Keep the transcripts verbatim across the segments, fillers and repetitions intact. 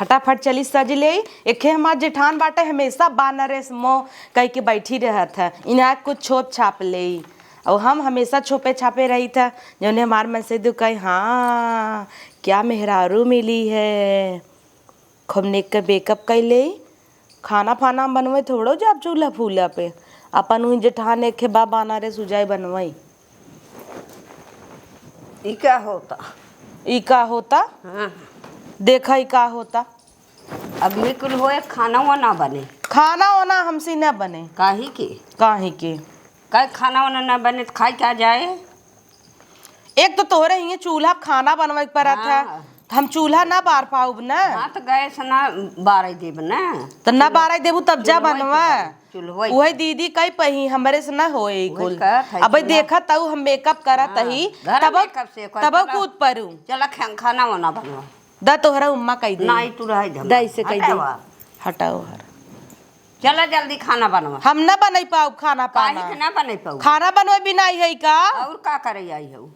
फटाफट चली सज लेई। एखे हमार जेठान बाटे, हमेशा बानरेस मो कह के बैठी रहत है, इन्हा कुछ छोप छाप लेई। और हम हमेशा छोपे छापे रही था, जौने हमार मन से दुकाई, हाँ, क्या मेहरारू मिली है। खूब निक के मेकअप कइ लेई। खाना फाना हम बनवे थोड़ो जाब चूल्हा फूला पे, अपन उही जेठान एखे बा बानरेस उजाई बनवई। ई का होता? ई का होता? हाँ। देखा ई का होता? अब ये कुल होए, खाना वाना बने? खाना वाना हमसे ना बने। काहे के? काहे के? काहे खाना वाना ना बने त खाई का जाए? एक तो तोहरे हिये चूल्हा पे खाना बनवे के परत है, हाँ। त हम चूल्हा ना बार पाउब ना। हाँ, त गैस ना बारे देब ना। त ना बारे देबू तब जा चूल्हा बनवा। चूल्हा उहे दीदी कई पही, हमरे से ना होए ई उहे कुल। कहत है अबे चूल्हा। देखत हऊ हम मेकअप करत हाँ, ही, घर तब, मेकअप से कोई तब चला। कूद परू। चला खा-, खाना वाना बनवा। दा तोहरा उम्मा कई दे। नाई, तू रह जा। दा इसे कई दे। हटावा। हटाओ हर। चला जल्दी खाना बनवा। हम ना बनई पाउब खाना काहे पाना। के ना बनई पाउब? खाना बनवे बिना आई है का? और का करे आई हऊ?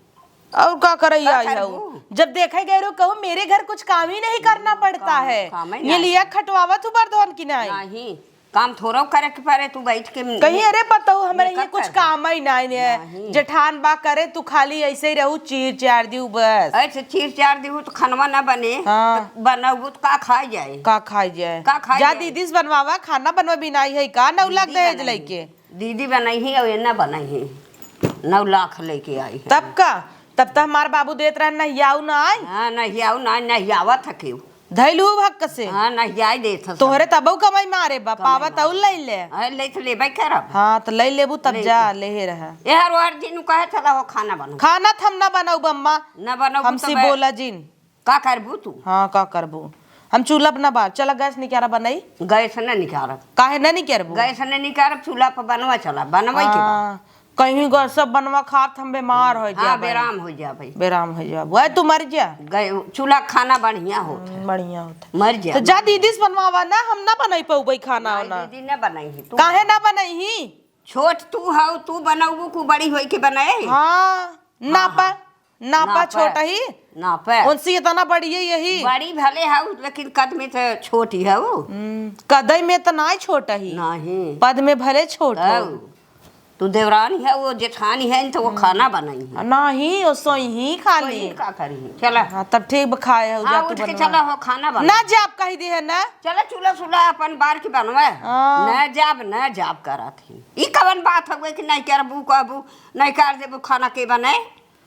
और का करे का आई हऊ? करबू? जब देखे गए रहो, कहू मेरे घर कुछ काम ही नहीं करना पड़ता काम, है। काम ही ये नहीं लिया करना। खटवावत हूँ बर्दवन की नाई। नहीं, काम थोड़ो करे के पड़े, तू बैठ के कहीं, अरे पतहू, हमरे मेकअप ये कुछ कर। काम ही नाई ने। नहीं। जेठान बा करे, तू खाली ऐसे ही रहू, चीर चार दियो बस। ऐसे चीर चार दियो तो खनवा ना बने, हाँ। तो बनबू तो का खाई जाए? का खाई जाए? का खाई जा जाए? दीदी से बनवावा, खाना बनवा बिना आई है का? नौ लाख दीदी दहेज बनाई। लेके। दीदी बनई ही और ये ना बनई ही, नौ लाख लेके आई है। तब का? तब त हमार बाबू देत रहे, नहियाऊ ना आई। हाँ, नहियाऊ ना, नहियावत है केहू। धैलू हक से। हाँ, नहियाई देत है सब। तोहरे तबऊ कमाई मारे बा, कमाई पावत मारे। अउर लई ले। हाँ, ले तो लेबे करब। हाँ, त लई लेबू तब ले जा, ले। लेहे रहा। यार, और जिन कहे चला हो खाना बनाओ। खाना त हम ना बनाऊ बम्मा। ना बनाऊ हमसे तबे। बोला जिन। का करबू तू? हाँ, का करबू? हम चूल्हा पर ना बार, चला गैस निकारा बनाई। गैस ना निकारब। काहे ना निकारबू? गैस ना निकारब, चूल्हा पर बनवा चला, बनवा के बा। हाँ, कहीं गैस सब बनवा खात हम बीमार हो हाँ, जाबे। बेराम हो जाबे। बेराम हो जाबे। वह तू मर जा। गै-, चूल्हा खाना बढ़िया होत है। हम्म, बढ़िया होत है। मर जा। तो जा दीदी से बनवावा ना, हम ना बनाई पउबे खाना नहीं, वाना। दीदी ना बनाई ही, तू काहे ना बनाई ही? छोट तू हऊ, तू बनउबू कु बड़ी होई के बनाए? हाँ, ना हाँ, पा। हाँ। नापा नापे। छोट ही। नापे। उनसे इतना बड़ी है यही। बड़ी भले हऊ, लेकिन कद में तो छोट ही हऊ। हम्म, कदई में तो नाई छोट ही। नहीं। पद में भले छोट हो। तऊ। तू देवरानी है, वो जेठानी है, तो वो हम्म। खाना बनाई है। नहीं, वो सोई ही खाली। सोई का करी? चला। हाँ, तब ठीक बा, खाए हो, हाँ, जा तू उठ के बनवा। चला हो, खाना बना। ना जाब कही दी है ना। चला, चूल्हा सुल्हा अपन बार के बनवा। हाँ। ना जाब, ना जाब करत ही। ई कवन बात हवे कि नहीं करबू, कहबू, नहीं कर देबू, खाना के बनाए?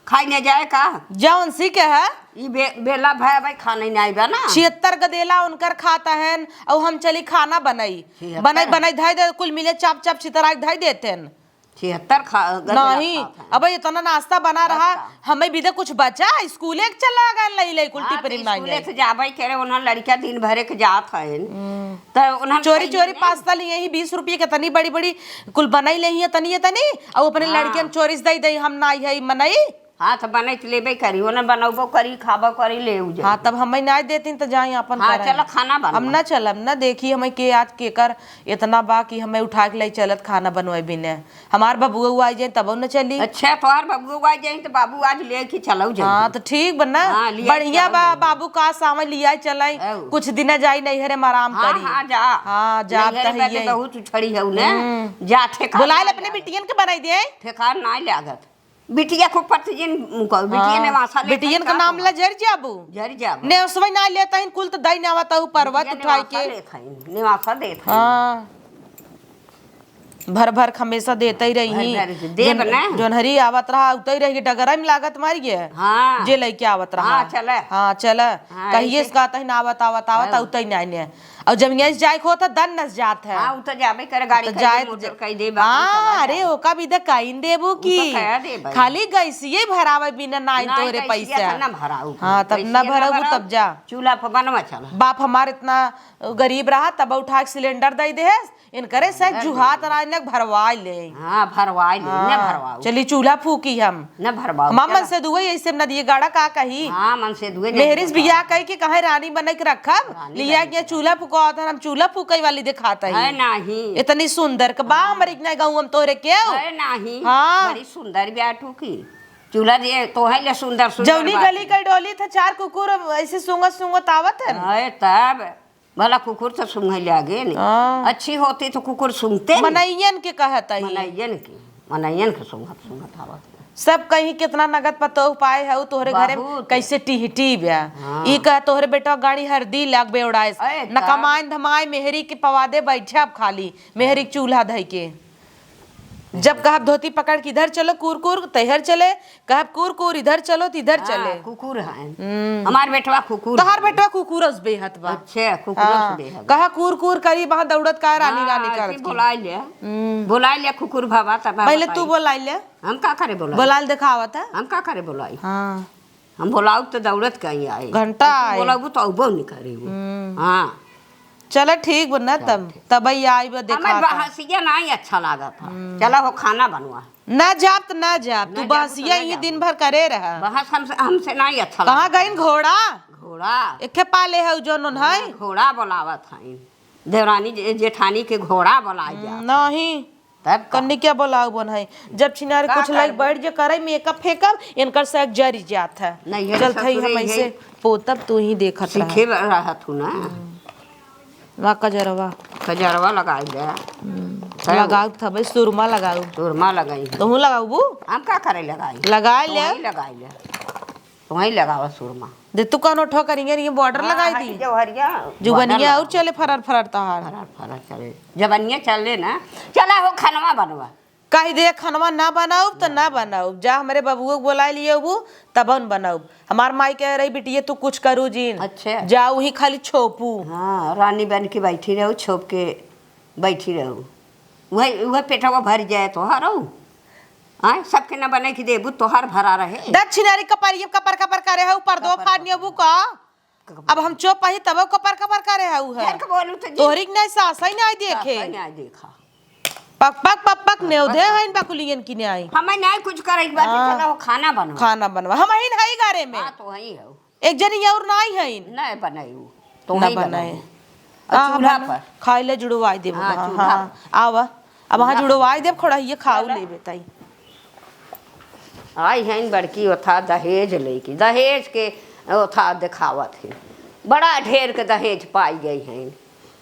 खाई न जाए का? जौन सी के है। ई बे-, बेला भय भाई खाने नहीं बा ना। छिहत्तर गदेला उनकर खाता है, और हम चली खाना बनाई। छिहत्तर? बनाई, बनाई, धाई दे, कुल मिले चाप चाप छितराई धाई देते हैं। छिहत्तर खा-, गदेला नहीं, खात है। अब इतना नाश्ता बना रहा, अच्छा। हमें भी दे कुछ बचा, स्कूले के चला गए, लई लई कुल हाँ, टिफिन तो मांगे। स्कूले से जाबे करे, उन्हें लड़कियां दिन भरे के जात है। हम्म। तो उन्हें चोरी खाई चोरी नहीं। पास्ता लिए ही बीस रुपये के, तनी बड़ी बड़ी कुल बनाई ले ही, तनी है तनी, और अपने हाँ। लड़कियन चोरी से दे दे, हम ना आई है मनई। हाँ, तो बनई तो लेबे करी, ओने बनउबो करी, खाबो करी, ले उ जाई। हाँ, तब हमें नाई देतीन तो जाई आपन हाँ, करें। चलो खाना बनवा। हम ना चलब ना, देखी हमें के आज केकर इतना बा कि हमें उठा के ले चलत खाना बनवाई बिने। हमार बबुआ आई जाए तब न चली। अच्छा, तोहार बबुआ आई जाए तो बाबू आज ले के चलऊ जाई। हाँ, तो ठीक बा ना। हाँ, लिया बढ़िया चलऊ बा, जाई। बाबू का सावन लिया चलाई। औ। कुछ दिन जाई नैहरे में आराम हाँ, करी। हाँ, जा। हाँ, जा नैहरे तो में है तो ही। बहुत उछड़ी है उन्हें। हम्म। जा ठेकान बुलाए ले ना अपने लागत। बिटियन के बनाई दे। ठेकान ना लागत। बिटिया को पति जिन मुको, बिटिया हाँ, ने वासा ले बिटियन का का नाम हुआ? ला जर जाबू। जर जाबू। ने उसवई ना लेता हिन कुल तो दई ना आवता हूँ पर्वत बिटिया ने उठाई वासा के। लेत हई, ने वासा देत हई। हाँ। भर भर हमेशा देते ही रही भर ही। भर के देब जोन-, ना। जोनहरी आवत रहा, उतई रही, डगरा में लागत मारी गए। हाँ। जे लइके आवत रहा। हाँ, चले। हाँ, चले। हाँ, कहिए ऐसे। इसका तही ना आवत, आवत, आवत, हाँ। उतई ना आने। और जब यहाँ से जाए को होता, दन नस जात है। हाँ, उ तो जाबे करे, गाड़ी तो कई दे, जाए मोटर कई दे, बाकी हाँ, चला अरे, जाए। ओका भी दे काइन देबू उ तो की? कह देबे। खाली गैसिये भरावे बिना नाई ना, तोरे गैसिया पैसा। तो ना भराऊ। हाँ, तब गैसिया ना ना भराऊ, भराऊ। तब जा। चूल्हा पर बनवा चला। बाप हमार इतना गरीब रहा, तब उठा के सिलेंडर दे दे है। इनकरे से हाँ, जुहात राज ने भरवाई ले। हाँ, भरवाई ले, न हाँ, भरवाऊ। चली चूल्हा फूकी हम। न भरवाऊ, हमार चला। मन से दुए ऐसे नदिए गाड़ा का कही। हाँ, मन से दुए नहीं मेहरिस भरवाऊ। बियाह कही के कहे रानी बने के रखब, रानी लिया बने के के। चूल्हा फुकावत हन, हम चूल्हा फूके वाली दिखात है ही। नहीं। इतनी सुंदर के बा हाँ। हमरे इतना गाँव हम तोहरे के। है नहीं, हाँ। बड़ी सुंदर बियाह टूकी। चूल्हा दिए तो है ले सुंदर सुंदर जौनी बात गली है। का डोली था, चार कुकुर ऐसे सूंघत सूंघत आवत है ना। अरे तब भला कुकुर तो सूंघे लागे नहीं। हाँ। अच्छी होती तो कुकुर सूंघते नहीं। मनइयन के कहत है। मनइयन के, मनइयन के सूंघत सूंघत आवत है। सब कहीं कितना नगद पतोह पाए है तोहरे घरे में, बहुत। कैसे टिहटी ब्या। हाँ। ई कह तोहरे बेटवा गाड़ी हरदी लाग बेवड़ाइस। अरे न तब। कमाइन धमाए मेहरी के पवादे बैठे अब खाली मेहरी के चूल्हा धई के। जब कहब धोती पकड़ के इधर चलो कुरकुर, तैहर चले, कहब कुरकुर, इधर चलो, त इधर हाँ, चले। कुकुर है। हम्म। हमार बेटवा कुकुर तोहार है। बेटवा कुकुर अस बेहत बा। अच्छा, कुकुर अस हाँ। बेहत। कहा कुरकुर करी, वहाँ दौड़त का रानी, हाँ, रानी करत ऐसे की। बुलाए ले। हम्म। बुलाए ले कुकुर बाबा, तब पहले बताई। तू बुलाए ले। हम का करे बुलाई? बुलाए देखावत है। हम का करे बुलाई? हाँ। हम बोलाउब तो दौड़त कहीं आई। घंटा हम आई। बोलाउब तो अउबो नहीं करे वो। हम्म। हाँ। चला ठीक बा ना, चल तब, ठीक। तब आई आइब देखा हमें था। बहसिया नहीं अच्छा लागत था। हम्म। चला हो खाना बनवा। ना जाब त ना जाब, तू ना जाब त बहसिया ना यही जाब। दिन भर करे रहा। बहस हमसे, हमसे नहीं अच्छा कहाँ लागत। गइन घोड़ा? घोड़ा। एके पाले है जौन हाँ, है। घोड़ा बोलावत है। देवरानी जे-, जेठानी के घोड़ा बोलाए हम्म, जात। नहीं। तब का? कन्नी क्या बोलाऊ बन है? जब छिनारे का कुछ लाइक करबो? बैठ जे करे मेकअप फेकअप, इनकर से जरी जात है। नहीं, ये चलत है ससुरे हम ऐसे यही पोतब तू ही देखत सीखे रहा। रहत हूँ ना। हम्म। वा कजरवा। कजरवा लगाई दे। हम्म। तब? लगाऊ त हबे, सुरमा लगाऊ। सुरमा लगाई। तोहू लगाऊ बू? हम का करे लगाई? लगाई ले। तोहई लगाई ले। तोहई लगावा सुरमा। दे तू कौनो ठो करिंगे, ये बॉर्डर हाँ, लगाई हई दी। जौहरिया जुबनिया बॉर्डर और लगा। चले फरार फरार तहार। फरार फरार चले। जबनिया चले ना। चला हो खनवा बनवा। कही दे खनवा ना बनाउब त ना बनाउब। जा हमरे बबुओ के बोलाए लिए अबू, तबन बनाउब। हमार माई कह रही, "बिटिया तू कुछ करू जीन। अच्छा। जा उही खाली छोपू।" हाँ, रानी बन के बैठी रहू, छोप के बैठी रहू। वही, वही पेटवा भर जाए तोहर। आय, सबके ना बने के देबू, तोहर भरा रहे। दक्षिणारी कपरिये कपर कपर करे हऊ, पर्दो कपर फाड़ कपर। नेबू का? कपर। अब हम चुप ही तब कपर कपर करे हऊ है। फेर के बोलू तो जी। तोहरी के नहीं सास ही नहीं देखे। सास ही नहीं देखा। पक पक पक पक पक नेव दे पक। हईन बकुलियन की न्याय। हमें नहीं कुछ करे के बात, हाँ। चला हो खाना बनवा। खाना बनवा। हम ही नहीं घरे में। हाँ, तो वही है। एक जनी और नहीं है। नहीं बनाई वो। तो ना वही बनाए। बनाई। और आ, चूल्हा बना। पर। खाई ले जुड़वाई देबो। हाँ, हाँ, चूल्हा हाँ। पर। आवा। अब वहाँ चूल्हा जुड़वाई पर। देब, खड़ा ये खाऊ चला। लेबे ताई। आई हैं बड़की ओथा दहेज लेके, दहेज के ओथा देखावत है। बड़ा ढेर के दहेज पाई गई हैं,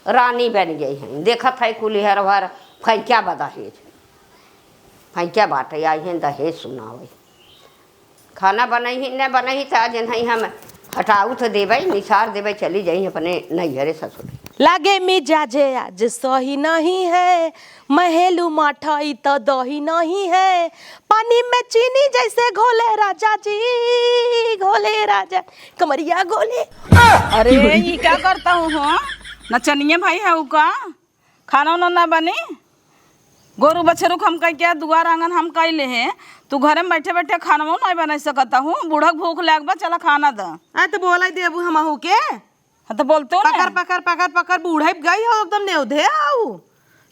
रानी बन गई हैं। देखत है कुली हर भर फैंक्या बा दहेज, फैंक्या बाटे। आई हैं दहेज सुनावे। खाना बनई ही, न बनई ही, त आज नहीं हम हटाऊ तो देबै, निसार देबै, चली जाई अपने नैहरे ससुरे। लागे मिजाजे आज सही नहीं है, महेलू माठाई तो दही नहीं है, पानी में चीनी जैसे घोले राजा जी, घोले राजा, कमरिया घोले। अरे, ई का करता हूँ हो? नचनिया भाई है उ का? खाना उना ना बनी? गोरू बछरू क हम कह के दुआर आंगन हम कह ले हैं, तू घरे में बैठे बैठे खाना ना बना सकता हूँ? बूढ़ा क भूख लाग बा, चला खाना द। आ, तो बोला देबू हमहू के? हाँ, तो बोलते हो ना। पकड़, पकड़, पकड़, पकड़, बूढ़ा गई हो एकदम नेवधे आऊ।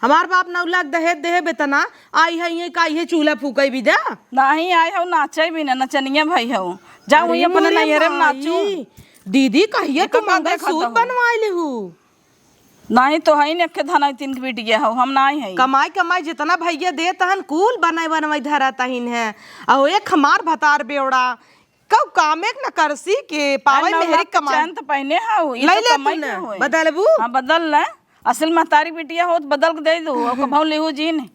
हमार बाप नौ लाख दहेज देहे बेतना, आई है ये का, ये चूल्हा फूकई भी दे। नहीं आई हो, नाचे भी ना, नचनिया भाई हो। जाओ, अरे ये अपने मोरे नैहरे में नाचू। माई, दीदी कहिए एकर तू का मंगलसूत्र देखत हो? बनवाई लेहू। नहीं तो है, एक धनाई तीन के बिटिया हो, हम नहीं है। कमाई, कमाई जितना भैया देत हन, कुल बनाई बनवाई धरा तहिन है। अहो, एक हमार भतार बेवड़ा, कऊ कामे न करसी के पावे अरे, नौ मेहरी लाख के कमाई। चैन तो पहने हऊ, ई ले तो ले कमाई तू के न, होए। बदलबू? हाँ, बदल ले। असल महतारी बिटिया होत, बदल के दे दू, ओकर भाव लेहू जी ने।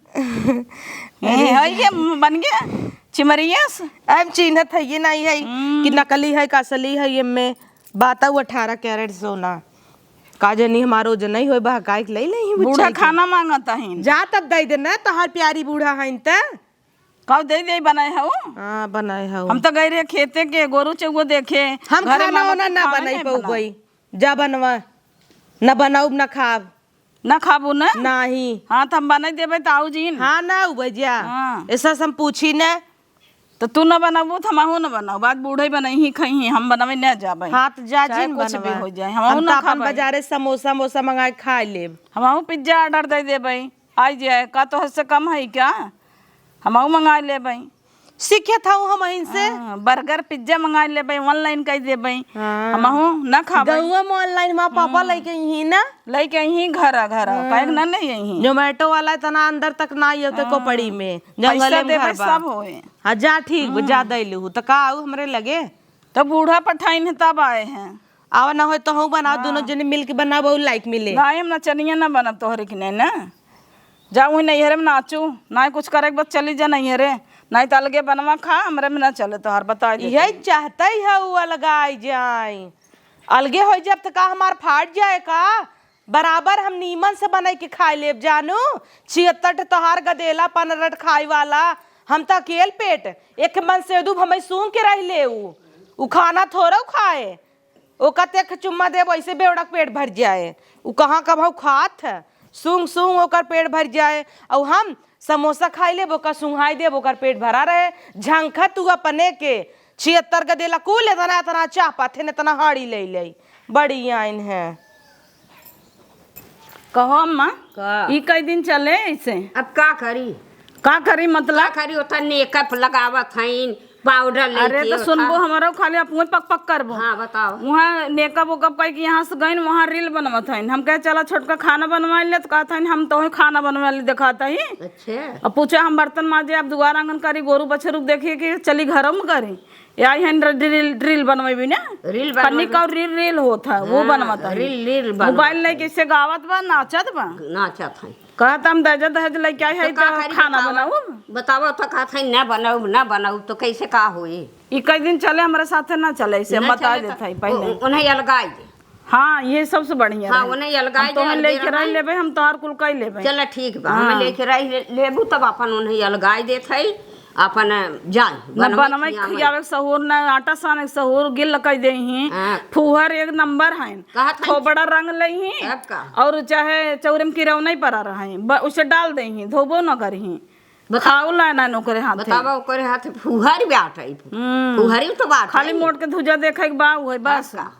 ए, है ये बन गया, चिमरिया से। हम चिन्हत है, ये नहीं है हम्म। कि नकली है, का असली है, ये में बाता हुआ अठारह कैरेट सोना। का जनी हमारो जो नहीं होए, बहकाई के ले ले ही बूढ़ा बुच्चा के। खाना मांगता है। जा तब दे दे ना, तोहार प्यारी बूढ़ा है त। कब दे दे बनाए हऊ? हाँ, बनाए हऊ। हम तो गए रहे खेते के, गोरू चौगो देखे। हम घरे खाना मामा वाना के ना खाना बनाई नहीं बना। पउबई। जा बनवा। ना बनाउब, ना खाब। ना खाबू ना? नाही। हाँ, तो हम बनाई देबे तो आऊ जीन। हाँ, ना उबे जा। हाँ। ऐसा से हम पूछी ना। तो तू ना बनाबू, तो हमहू ना बनाऊ। बात बूढ़े बनाई ही खाई ही, हम बनावे ना जाबे। हाँ, तो जा चाहे जीन कुछ भी बनवा। हो जाए, हमहू हम ना तो अपन खाबे। बाजारे समोसा, मोसा मंगा के खा लेब। हमहू पिज्जा ऑर्डर दे देबे। आई जाए, का तोहर से कम है क्या? हमहू मंगा लेबै। सीखे था हम इनसे। हाँ, burger, pizza मंगाइ लेबे, online कइ देबे। हाँ। हमहू ना खाबे। गौवा में online, माँ पापा हम्म। लइके अइहीं ना। लइके अइहीं घरा, घरा। हाँ। काहे के ना ले अइहीं? Zomato वाला इतना अंदर तक ना आइयो तो हाँ। कोपड़ी में। जंगले पैसा में देबे, घर बा। सब होए। हाँ, जा ठीक बा, हम्म। जा दइ लू। तो का आऊ हमरे लगे? तो बूढ़ा पठाइन है तब आए हैं। आवा ना होय तो हऊ बनाओ, हाँ। दुनो जने मिल के बनाओ, बहुत लाइक मिले। नाहीं, हम नचनिया ना बनब तोहरे किने ना। जा उही नैहरे में नाचू, नाहीं कुछ करे के बस चली जा नैहरे, नाहीं तो अलगे बनवा खा, हमरे में ना चले तोहार, बताइ देत इहे हई। चाहते है उ अलगाई जाए, अलगे होइ जाब त का हमार फाट जाए का? बराबर हम नीमन से बनाई के खाइ लेब जानू। छिहत्तर ठे तोहार गदेला पनरट खाइ वाला, हम त अकेल पेट, एक मन से दू हमें सूंघ के रहि ले उ, उ खाना थोड़ो खाए। ओका ते एक चुम्मा देब, ओइसे बेवड़ा के पेट भरि जाए। उ कहाँ कबहू खात है? सूंघ सूंघ ओकर पेट भरि जाए। अउ हम समोसा खाइ लेब, ओका सूंघाइ देब, ओकर पेट भरा रहे। झंखत तू अपने के, छिहत्तर गदेला कुल एतना एतना चाह पाथे न एतना हाड़ी लइ लइ। बड़ी आइन है। कहो अम्मा, का? ई कई दिन चले ऐसे? अब का करी? का करी मतलब? का करी, ओता makeup लगावत हईन, powder अरे लेके तो सुनबो, ओता। हमरो खाली अपने पक पक करबो। हाँ, बताओ। वहाँ makeup वेकअप कइके यहाँ से गइन, वहाँ reel बनवत हईन। हम कहे, "चला छोटका खाना बनवाइ ले," तो कहत हईन, "हम तोहे खाना बनवाइ ले देखात हई।" अच्छा। अब पूछे, "हम बर्तन माजे, अब दुआर आंगन करी, गोरू बछरू देखी कि चली घरों में करी।" या हन reel, reel बनवेबी ना? Reel बनवेबी। कन्नी का reel, reel होत है, वो हाँ, बनवत है। Reel, reel बनवत mobile है। लेके से गावत बा, नाचत बा। नाचत है। कहत हम दहेज, दहेज लेके आई है तो का तो करी, खाना बतावा? बनाऊ। बतावा तो कहत है, "ना बनाऊ, ना बनाऊ," तो कैसे का होई? ई कई दिन चले, हमरे साथे ना चले, ऐसे हम ना बता चले देत तो है पहले। उ-, उन्हें अलगाई दे। हाँ, ये सबसे बढ़िया हाँ, रहे। उन्हें अलगाई हम दे, तोहन अलगे लेके रह रहन। लेबे, हम तोहार कुल कई लेबे। चला ठीक बा, हाँ। हम लेके रह ले-, लेबू तब अपन उन्हें अलगाई देत है, अपन जाए, न बनवे बनवे खियावे। खियावे के सहूर, न आटा साने के सहूर, गिल कई देही। हाँ। फुहर एक नंबर है। कहत है। थोबड़ा रंग लेही। तब का? और चाहे चौरे में किरौना ही परा रहे, ब-, उसे डाल देही, धोबो न करही। बता-, खाऊ ला ना ओकरे हाथे। बतावा ओकरे हाथे फुहर बाटे। हम्म। फुहरी तो बाटे। खाली मोट के धुजा देखे के बा, उहे बस। बस का?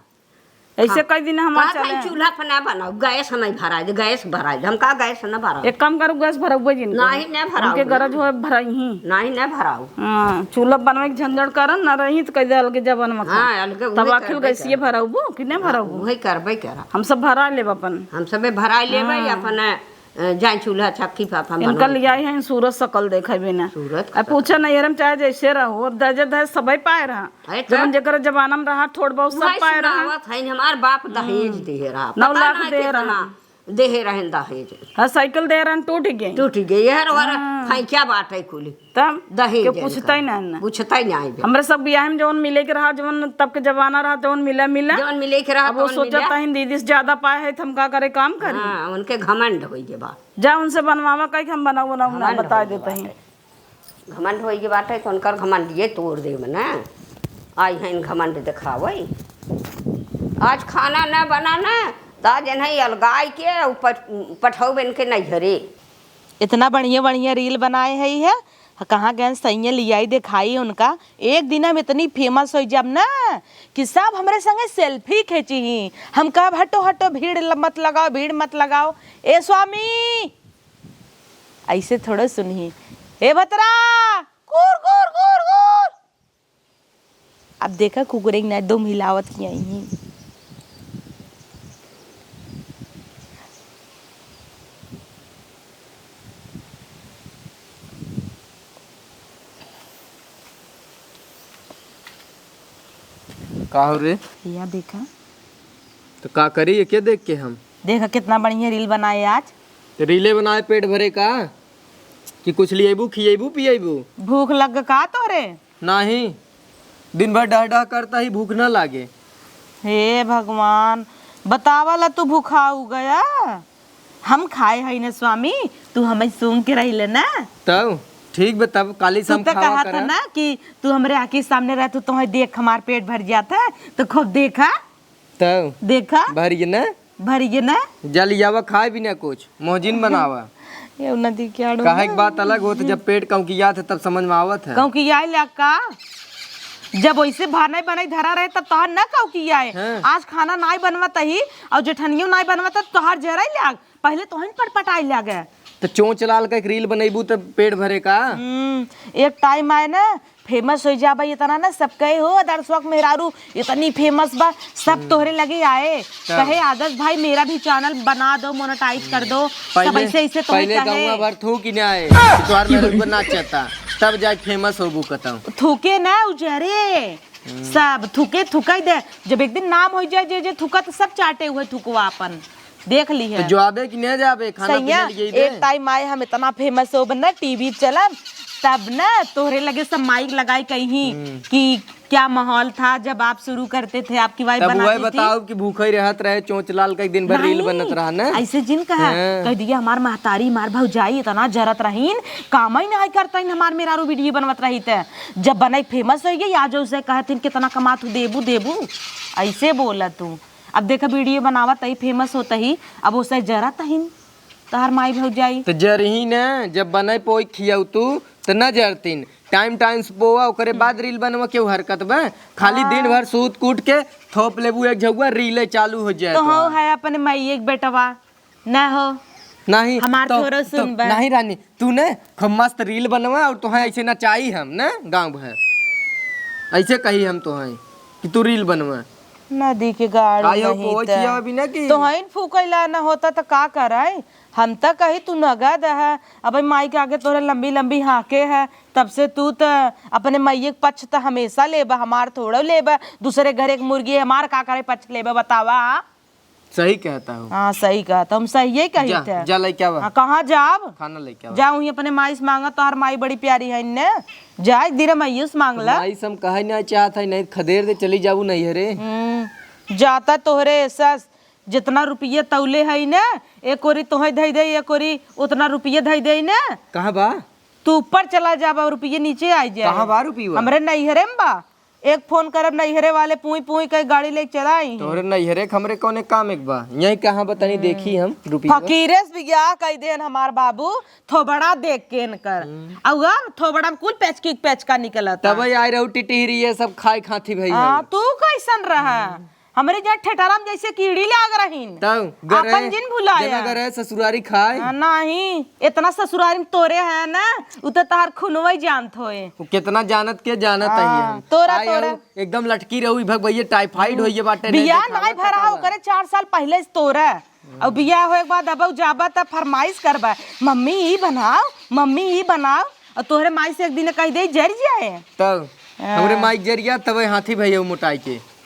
ऐसे हाँ। कई दिन हमार कहत चले। हई चूल्हा पर ना बनाऊ, गैस नहीं भराई दे, गैस भराई दे। हम का गैस ना भराऊ? एक काम करू, गैस भरउबे जिन करू। नहीं, ना भराऊ। उनके गरज होए, भरइहीं। नहीं, ना भराऊ। हाँ, चूल्हा बनवे के झंझट करन, ना रही तो कह दे अलगे जवन मत हाँ, अलगे तब उहे आखिर करबे गैसिए करब। भरउबो कि ना हाँ, भरउबो? उहे करबे करब। हम सब भरा लेब अपन। हम सबे भरा लेबे, हाँ। अपन, अ, जाए चूल्हा चक्की पर अपन इनका बनवे। लियाई है सूरत सकल देखे बिना। सूरत अब पूछे नहीं, हरम चाहे जैसे रहो, अब दहेज, दहेज सबे पाए रहा। अरे जवन का? जेकर जमाना में रहा, थोड़ बहुत सब उहे पाए रहा। सुनावत हईन, हमार बाप दहेज हम्म। देहे रहा। नौ पता लाख ना दे कितना रहा। देहे रहन दहेज। हाँ, साइकिल दे रहन, टूट गई। टूट गई। यार, और हाँ। खैचा बाटे कुली। तब दहेज केहू पूछता ही ना, ना। पूछता ही ना आइबे। हमरे सब बियाह में जवन मिले के रहा, जवन तब के जमाना रहा, जवन मिला, मिला। जवन मिले के रहा, अब वो तवन सोचत मिला। हईन, दीदी से ज्यादा पाए है, तो हम का करे, काम करी। हाँ, उनके घमंड होई के बा। जा उनसे बनवावा, कही कि हम बनाऊ, बनाऊ ना, घमंड बताए होई के देता ही। बाटे। घमंड होई के बाटे, तो उनकर घमंडिये तोड़ देब ना। आई हईन घमंड देखावे। आज खाना ना बना ना, त आज इन्हें अलगाई के ऊपर पठौब इनके नैहरे। इतना बढ़िया बढ़िया reel बनाए है, है? कहाँ गए सैया लियाई देखाई उनका। एक दिन हम इतनी famous हो जाब ना कि सब हमरे संगे selfie खींची ही। हम कहब, "हटो, हटो, भीड़ ल-, मत लगाओ, भीड़ मत लगाओ।" ए स्वामी, ऐसे थोड़ो सुनही। ए भतरा, कुर, कुर, कुर, कुर। अब देखा कुकुरे के ना दुम हिलावत की आई हैं। का हो रे? या देखा। तो का करी एके देख के हम? देखा कितना बढ़िया reel बनाए आज। तो रीले बनाए पेट भरे का? कि कुछ लिएबू, खिएबू, पिएबू? भूख लग का तोरे? नाही, दिन भर डह डह करता ही, भूख ना लागे। हे भगवान, बतावा ला तू भुखाऊ गया? हम खाए हई न स्वामी, तू हमें सूंघ के रही ले ना। तब ठीक बा, तब काली से तू हम तो खावा कहत करा। ना कि तू हमरे आँखी सामने रह, तू तोहे देख हमार पेट भर जात है, तो खूब देखा। तब देखा। भर गए ना? भर गए ना? जा लियावा खाए बिना कुछ, मोहजिन बनावा। ये नदी के आड़ो काहे ना। के बात अलग होत, जब पेट कौकियात है तब समझ में आवत है। कौकियाए ला का? जब वैसे भाने बने धरा रहे तब तोहर ना कौकियाए। हाँ। आज खाना नाई बनवत ही और जेठनियो नाई बनवत है, तोहर जरे लाग, पहले तोहन पटपटाए लागे। तो चोंच लाल का एक reel बनैबू तो पेट भरे का? हम्म, एक time आए ना, famous होइ जाबा इतना ना, सब कहे, "हो, आदर्शवा के मेहरारू इतनी famous बा, सब तोहरे लगे आए, कहे, 'आदर्श भाई, मेरा भी channel बना दो, monetize कर दो।'" सब पहले, ऐसे, ऐसे तोहे पहले कहे। गाँव भर थूकि ना आए कि तोहार मेहरारू पर नाच चलता, तब जाके famous होबू कतौ। थूके ना उजरे, सब थूके, थूकै दे। जब एक दिन नाम होइ जाए, जे, जे थूका, तो सब चाटे हुए थूकवा अपन। देख ली है। तो जाबे कि नहीं जाबे? खाना पीना सैया, लियाइबे? एक time आए, हम इतना famous होब ना, TV चलब, तब ना तोहरे लगे सब mic लगाई कहीं कि क्या माहौल था जब आप शुरू करते थे, आपकी wife तब वही बनाती थी। बताओ कि भूखा ही रहत रहे, चोंच लाल का एक दिन भर reel नहीं, बनत रहा ना। ऐसे जिन कहा, हाँ। कह दिया, "हमार महतारी, हमार भौजाई इतना जरत रहीन, काम ही नहीं करता इन, हमार मेहरारू video बनवत रही थे।" जब बनई famous होइ गई, आज उसे कहत हिन, "कितना कमात हूँ, देबू, देबू।" ऐसे बोला तू। अब देखा, video बनावत ही, famous होत ही, अब उसे जरत हिन तोहार माई भौजाई। तो जरही न, जब बनई पोई खियाऊ तू, तो न जरतीन। Time, time से पोआ, ओकरे बाद reel बनवा, केहू हरकत बा? खाली दिन भर सूत कूट के थोप लेबू एक झउआ, reel चालू हो जाए तो तोहार। हो है अपने माई एक बेटवा, ना हो। नहीं, हमार तो, थोड़ा तो, सुन बा। नहीं रानी, तू ने खूब मस्त reel बनवा और तोहे ऐसे नचाई हम ना गाँव भर। ऐसे कही हम तोहे कि तू reel बनवा। नदी के गाड़ी आई हो नहीं कोई त। खियावा बिना की? तोहइन फूकैला न होता त का कराई? हम त कही तू नगद है, अब माई के आगे तोहरे लंबी लंबी हाँके है, तब से तू त अपने माई के पक्ष त हमेशा लेबा, हमार थोड़ा लेबा, दूसरे घर एक मुर्गी है, हमार का करे पक्ष लेबा बतावा? सही कहता हूँ। हाँ, सही कहता, हम सही यही कही जा, थे। जा लेके आवा। हाँ, कहाँ जाब? खाना लेके आवा। जा वहीं अपने माई से मांगा, तोहार माई बड़ी प्यारी है इन्ने। जा, एक दिन माई से मांग ला। माई से हम कहे ना चाहत है, नहीं खदेर दे, चली जाबू नैहरे। हम्म, जाता तोहरे सस, जितना रुपये तौले है ना, एक ओरी तोहे धई दे, एक ओरी उतना रुपये धई दे ना। कहाँ बा? तू ऊपर चला जाबा, रुपये नीचे आ जाए। कहाँ बा रुपया? हमरे नैहरे में बा। एक फोन करब, नैहरे वाले पूई पूई के गाड़ी लेके चला आई हैं। तोहरे नैहरे के हमरे कौने काम एक बा? यही कहाँ बा, तनी देखी हम रुपया। फकीरे से बियाह कई देन हमार बाबू, थोबड़ा देख के इनकर। हम्म। अउर थोबड़ा में कुल पेचकी पेचका निकलता। तब आई रहू टिटहिरी, ये सब खाए खाती भई हाँ, है। तू कैसन रहा? हम्म। हमरे जा ठेठरा में जैसे कीड़ी लाग रहीन। तब गरे, आपन जिन भुलाया। जना गरे ससुरारी खाए। हाँ, नहीं, इतना ससुरारी में तोरे है ना, उ तो तहार खुनवा ही जानत होए। वो कितना जानत के जानत है हाँ, हम। तोरा, आए तोरा। हो, एकदम लटकी रहू, ई भग भैया typhoid होइए बाटे, नहीं बियाह देखावा नाई भरा, कटावा। ओकरे चार साल पहले से तोरा। और बियाह होए के बाद अब जाबा त फरमाइश करबा, "मम्मी ई बनाओ, मम्मी ई बनाओ।" और तोहरे माई से एक दिन कह दे, जर जाए। तब हाँ। हमरे माई जरिया तब हाथी भैया मोटाई के।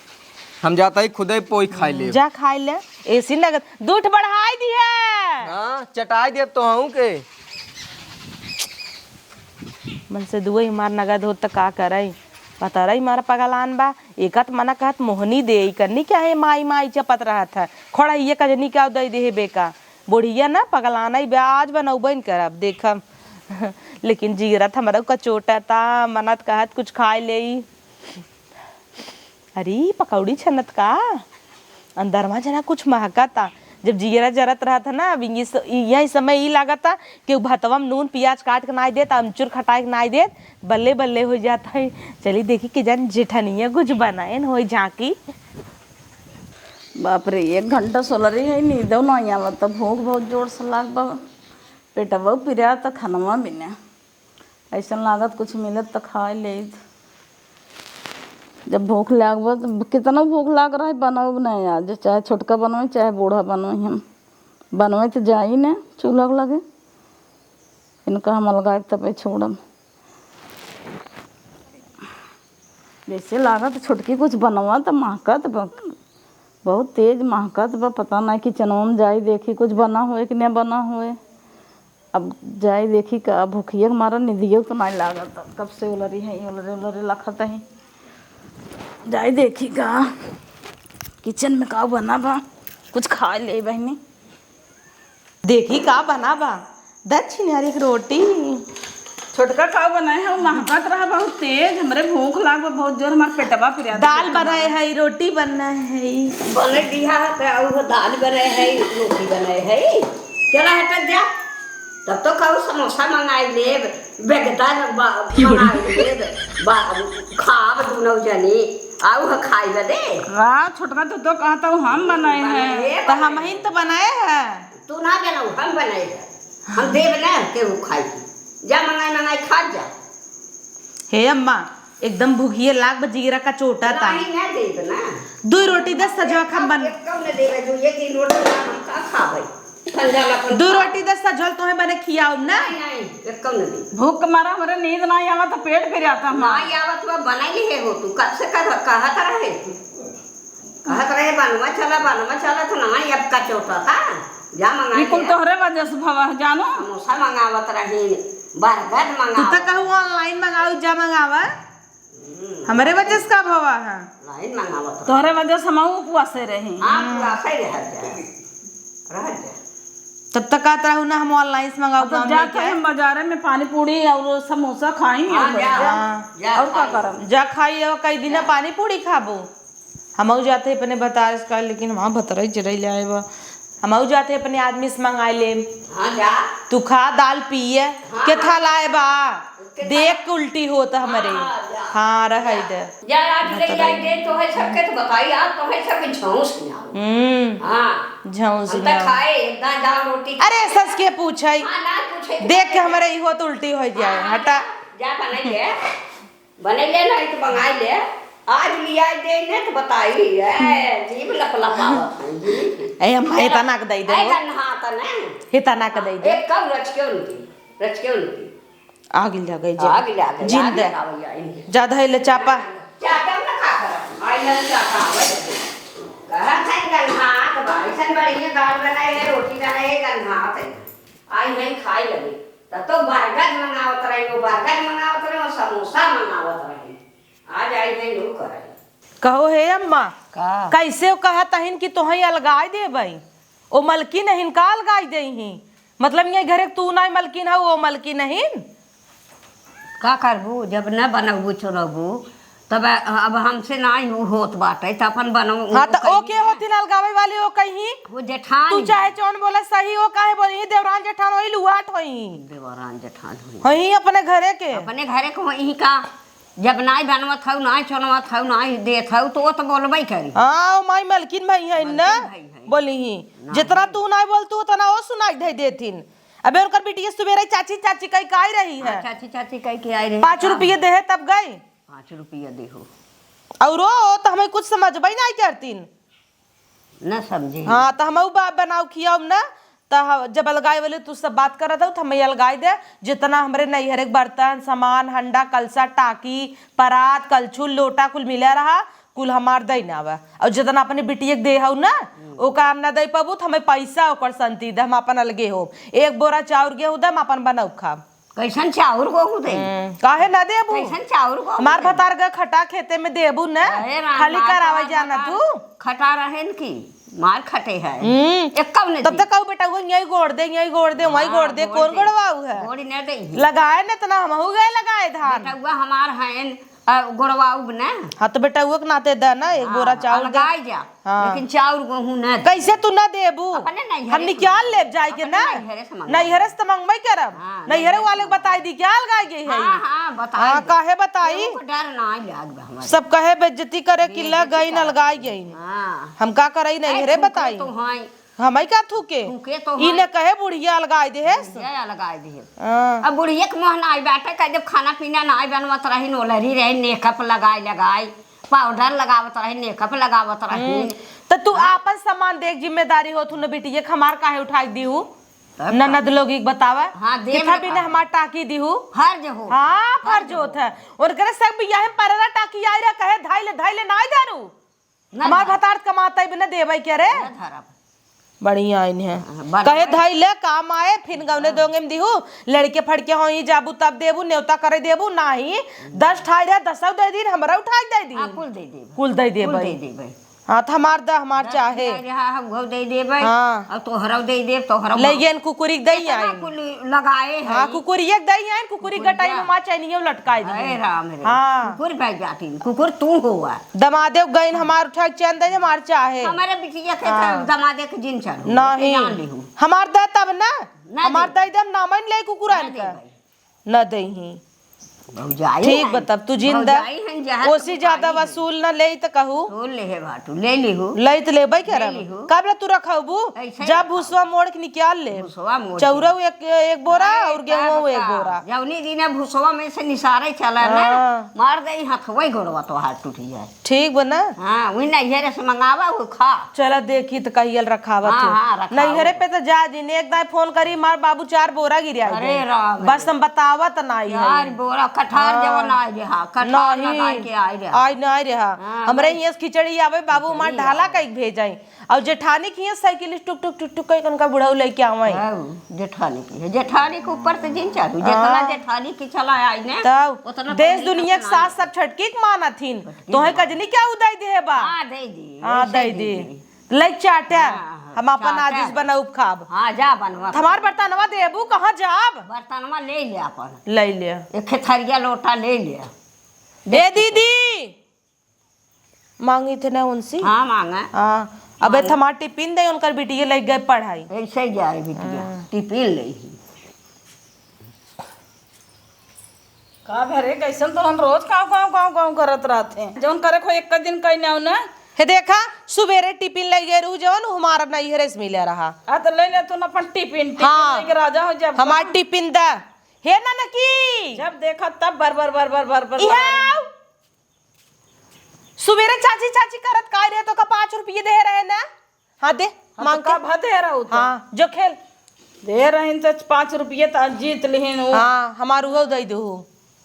हम जाता ही खुदे पोई खाई ले। जा खाई ले, ऐसी लगत दूठ बढ़ाई दिहे। हाँ, चटाई देब तो हूँ के। मन से दुए हमार नगद होत त का करई? पता रही हमारा पगलान बा। एकत मना कहत मोहनी दे, ई कन्नी क्या है माई माई चपत रहत है। खोड़ा ये कजनी का दे दे बेका। बुढ़िया ना पगलाना ही बा, आज बनौबे न करब, देखम। लेकिन जीरत हमरा कचोटा ता, मनत कहत कुछ खाए लेई। अरे, पकौड़ी छनत का? अंदरवा जना कुछ महकता। जब जियरा जरत रहत है ना, अब ये स-, यही समय ई लागता कि उ भतवा में नून पियाज काट के नाई देत, अमचूर खटाई के नाई देत, बल्ले बल्ले हो जात है। चली देखी कि जन जेठनिया कुछ बनाएन होई झांकी। बाप रे, एक घंटा सोलरी है, नींदो नाई आवत, भूख बहुत जोर से लाग बा। पेटवा पिरात, खनवा बिना। अइसन लागत कुछ मिलत त खाए लेइत। जब भूख लाग बा, त कितना भूख लाग रहा है, बनब नहीं आज, चाहे छोटका बनवे, चाहे बूढ़ा बनवे हम। बनवे त जाई न चूल्हा के लगे। इनका हम अलगाए तबे छोड़ब। जैसे लागत छोटकी कुछ बनवा त महकत बा, बहुत तेज महकत बा। पता नहीं किचनवा में जाई देखी कुछ बना होए कि नहीं बना होए। अब जाई देखी का, भूखिया के मारा निदियो तो नहीं लागत। कब से उलरी है, उलरे उलरे लखत है। जाई देखी का किचन में का बना बा, कुछ खा ले बहनी। देखी का बना बा, दक्षिण हरी एक रोटी। छोटका का बनाए है, वो महकत रहा बहुत तेज, हमरे भूख लाग बा बहुत जोर, हमार पेटवा पिरात। दाल बनाए है, रोटी बनना है। बोले दिया है, तो वो दाल बनाए है, रोटी बनाए है। चला हटत जा, तब तो कहू समोसा मंगाई लेब, बेगदा बा-, मंगाई लेब, बा-, खाब दुनो जनी, आऊ ह खाई बदे। वाह, छोटका तू तो कहता हूँ हम बनाए हैं। बनाए तो हम ही तो बनाए हैं। तू ना बनाऊ, हम बनाई है। हम देब ना केहू खाई के। जा मंगाई मंगाई खा जा। हे अम्मा, एकदम भूखिए लाग बा, जीरा का चोटा ता। नहीं, ना देब ना। दुई रोटी दे सजवा खम बन। एकदम न देबे, जो ये तीन रोटी ना हम का खाबै। ठंडा ला अपन दुई खा। रोटी दे सजल तोहे बने खियाउब ना। नहीं, नहीं, एकदम न देब। भूख के मारा हमरे नींद ना आवा तो पेट फिर आता हमारा। ना आवत बा, बनाई ले हो तू, कब से कह-, कहत रहे। कहत रहे, "बनवा चला, बनवा चला," तो ना, अब का चोटा ता? जा मंगा ये कुल ले। तोहरे वजह से भवा है, जानो। समोसा मंगावत रही, बर्गर तू तो मंगावत कहू online मंगाऊ, जा मंगावा। हम्म। हमरे वजह से का भवा है? Online मंगावत रही। तोहरे वजह से हम उपवासे रही। हाँ, उपवासे रह जा। रह जा। तब तक कहत रहू ना, हम online से मंगाऊ, अब तो गाँव जात लेके। हम बाजारे में पानी पूरी और समोसा खाई हाँ, और जा, हाँ। जा, और का खाई। करब? जा खाई, अब कई दिन जा। पानी पूरी खाबो। हमहू जाते अपने बतारस का, लेकिन वहाँ भतरई जरई ले आए बा। हमहू जाते अपने आदमी से मंगाई ले। हाँ, जा। तू खा दाल पिए। हाँ। के था लाए बा? के था? देख के उल्टी होत हमरे। हाँ, जा। हाँ, रह जा। दे। जा, आज ले भतरई। आई दे, तोहे सबके तो बताई, आज तोहे सबके झौंस में आओ। हम्म। हाँ। झौंस हम में तो आओ। खाए, एक दाल, दाल रोटी अरे, खाए। सस के पूछई। हाँ, ना पूछे के देख के बात है। हमरे इहो तो उल्टी हो जाए। हाँ, हटा। जा, जा बनाई ले। बने ले नहीं तो मंगाई ले। आज लिया दे ने तो बताई, ए, जीभ लपलपावत है, जीभ। ए, अम्मा, ए, एतना के दे दे ए, हो। गन्हात ने। एतना के दे दे। एक कब रच के उनकी, रच के उनकी। आग लगे जा। आग लगे, जिंदे। आग लगावैया इनके। जा धइले चापा। चापा में का करब? आई ना चापा, आवे दे। कहत है गन्हात बा, ऐसन बढ़िया दाल बनाए है, रोटी बनाए है, गन्हात है। आई नहीं खाई लगे। तब तो बर्गर मंगावत रही, वो बर्गर मंगावत रही, वो समोसा मंगावत रही। आज आई नहीं, वो करे। कहो हे अम्मा, का? कैसे वो कहत हइन कि तोहई अलगाई देबई? ओ मलकिन हइन का अलगाई देही? मतलब ये घरे तू नाई मलकिन हऊ, ओ मलकिन हइन? का करबू, जब न बनबू चुनबू, तब अब हमसे नाई हो-, होत बाटे, त अपन बनऊ हाँ, त ओ के होती ना अलगावे वाली, ओ कहीं? वो जेठान तू ही। चाहे जौन बोला सही, ओ काहे बोली, देवरान जेठान होई, लुआट होई। देवरान जेठान होई। होई अपने घरे के। अपने घरे के होई का? जब नाई बनवत हऊ, नाई चुनवत हऊ, नाई देत हऊ, तो वो तो बोलबे करी। हाँ, ओ माई मलकिन भई है ना? मलकिन भई है। बोली ही। ना। जितना तू नाई बोलतू, उतना वो सुनाई दे देथिन। अबे उनकर बिटिया सुबेरे चाची, चाची कही के आई रही है। हाँ, चाची, चाची कही के आई रही। पाँच रुपये देहे तब गई। पाँच रुपया देहो। और वो तो हमें कुछ समझबे नहीं करतीन। न समझी। हाँ, तो हम उ बा-, बनाओ खियाओ ना, तो ह-, जब अलगाए वाले तू सब बात करत हो, तो हमें अलगाए दे, जितना हमरे नैहरे के बर्तन, सामान, हंडा, कलसा, टाकी, परात, कलछुल, लोटा, कुल मिला रहा, कुल हमार दे ना आवे। और जितना अपने बिटिया के दे हो ना, ओका हम ना दे पाबू, तो हमें पैसा ओकर संती दे, हम अपन अलगे हो। एक बोरा चाउर गेहूं दे, हम अपन बनाऊ खा। कैसन चाउर गोहूं दे? हम्म, काहे ना देबू? कैसन चाउर गोहूं हमार दे? भतार ग खटा खेते में देबू न? अरे राम, खाली हमार करावे तो जाना भतार तू? खटा रहेन की? मार खटे है। हम्म। एक्कौ ने तब दी। तक कहू बेटा, वो यही गोड़ दे, यही गोड़ दे, वही हाँ, गोड़ दे, गोड़ कौन दे। गोड़वाऊ है? गोड़ न दे ही। लगाए न तना, हमहू गए लगाए धान। बेटउआ हमार हैं, अ, गोड़वाऊ न। हाँ, तो बेटउआ के नाते दे ना, एक हाँ, बोरा चाउर दे। अलगाए जा। हाँ। लेकिन चाउर गोहूं ना दे। कैसे तू ना देबू? अपने नैहरे हम से निकाल मांग। लेब जाए के अपने ना। नैहरे से मांग। नैहरे से तो मांगबे करब। हाँ, नैहरे नैहरे वाले से को बताई दी, क्या अलगाई गई है? हाँ, हाँ, बताई हाँ, दे। काहे बताई? केहू को डर ना लाग बा हमारे। सब कहे बेइज्जती करे कि बेइज्जती लग गई, करत अलगाई है। गई। हाँ। हम का करई, ए, नैहरे थूके बताई। तो हैं। हमई का थूके? थूके तो ई हैं। न कहे बुढ़िया अलगाई दे है। बुढ़िया अलगाई दे है। हाँ। अब बुढ़िया के मोह ना आई बाटे, कह जब खाना पीना ना आई बनवत रही, नोलरी रही, मेकअप लगाई लगाई। पाउडर लगावत रही, मेकअप लगावत रही। हम्म, त तू हाँ? आपन सामान देख, जिम्मेदारी होत हूँ न बिटिया, के हमार काहे उठाई दीहू? तब का? ननद लोग एक बतावा, हाँ, देब कितना न बिना कहू। हमार टाकी दीहू? फर्ज हो। हाँ, फर्ज फर्ज होत हो। है। उनकरे सब बियाहे में परेला टाकी आई रहा, कहे, "धाई ले, धाई ले, नाई दारू।" ना हमार दारू। भतार कमाता बिना देबै के रे? ना धरब। बढ़िया आइन है। हाँ, बढ़िया। कहे धइले काम आए, फिन गौने हाँ। दोंगे में दिहू, लड़के फड़के होई जाबू तब देबू, नेवता करे देबू, नाही, दस ठाई रहे, दसौ दे दिन, हमरा उठाई दे दिन। हाँ, कुल दे देब। कुल दे कुल देबै। दे देबै। हाँ, तो हमार द, हमार दस चाहे। ठाई रहा, हम घौ दे देबै। हाँ। और तोहरौ दे देब, तोहरौ ले हाँ। गेन कुकुरी के दई एतना आइन। कुल लगाए हाँ, है। कुकुरिया के दई आइन, कुकुरी कुकुरिया। गटाई में माँ चैनियो लटकाई दी। अरे राम रे। हाँ। कुकुर भाई जाती, कुकुर तू हुआ। दमादे गइन हमार उठा के चैन दे, हमार चाहे। हमारे बिटिया के हाँ। तो दमादे के जिन चढ़ू, नहीं। जान लिहू। हमार दे तब ना, ना हमार दे। दे दम ना मन ले कुकुरन ना दे का। भाई। ना देही। भौजाई ठीक हैं। बा, तब तू जिन दा। भौजाई हैं, जहाँ ओसी तुम ज्यादा पाई हैं। वसूल ना लेई त कहू। तू ले है बाटू, ले लिहू। लेई त लेबै ले करब। लिहू। कब ला तू रखबू? ऐसे जब रखब। भुसवा मोड़ के निकाल ले। भुसवा मोड़ के। चौरऊ एक, एक बोरा अरे, और गेहूं तब एक का? बोरा। जौनी दिना भुसवा में से निसारे चला ना, हाँ। मार दे हथवा गोड़वा तोहार टूट जाए। ठीक बा ना? हाँ, वही नैहरे से मंगावा, वो खा। चला देखी त कहियल रखावत हाँ, हो। हाँ, रखावत। नैहरे पे त जा जिन, एक दाई फोन करी, मार बाबू चार बोरा गिराई अरे दे। राम रे। बस हम बतावत नाई है। चार बोरा कठार हाँ। जवन आए रहा, कठार नहीं। लगाए के आए रहा। आए ना आए रहा। हाँ, हमरे बस। हियां से खिचड़ी आवे, बाबू हमार खिचड़ी ढाला आवे। कई भेजाई। और जेठानी के हियां साइकिल टुक टुक टुक टुक कई उनका बुढ़ऊ लेके आवे। हाँ, जेठानी के, जेठानी के ऊपर से जिन चालू, जितना हाँ। जेठानी के चला आई ने, तब उतना देश पब्लिक दुनिया के अपना सास सब छटकी के मानथिन। तोहे कजनी क्या उदाई देहे बा? हाँ, दे दी, हाँ, वैसे दे दे दी। दी। ले चाटा, हाँ, हम अपन चाटा। आदिस बनाउब खाब। हाँ, जा बनवा। हमार बर्तनवा देबू, कहाँ जाब? बर्तनवा ले ले अपन। ले ले। एक खे थरिया लोटा ले ले। ए दीदी, मांगी थे ना उनसे? हाँ, मांगा। हाँ, अबे मांगा। थमार टिफिन दे, उनकर बिटिया लग गए पढ़ाई। ऐसे ही जाए बिटिया, हाँ। टिफिन ले ही। का भरे, कैसन तोहन रोज काव, काव, काव, काव करत रहते हैं? जौन करे को एक दिन कहीं ना उन्हें। हे देखा, सुबेरे टिफिन ले गए रहू जौन, हमारा नैहरे से मिले रहा। आ, तो ले ले तू ना अपन टिफिन, टिफिन हाँ। लेके राजा हो जब हमार कहाँ? टिफिन दा। हे ना ना की। जब देखा तब बर, बर, बर, बर, बर, बर, इहाँ बर। आओ। सुबेरे चाची, चाची करत का रहे तो का पाँच रुपये दे रहे ना? हाँ, दे, हाँ, मांग तो के। का भा दे रहा हूँ तो? हाँ, जो खेल। दे रहीन तो पाँच रुपये तो जीत लिहीन हो। हाँ, हमार उहो दे दो।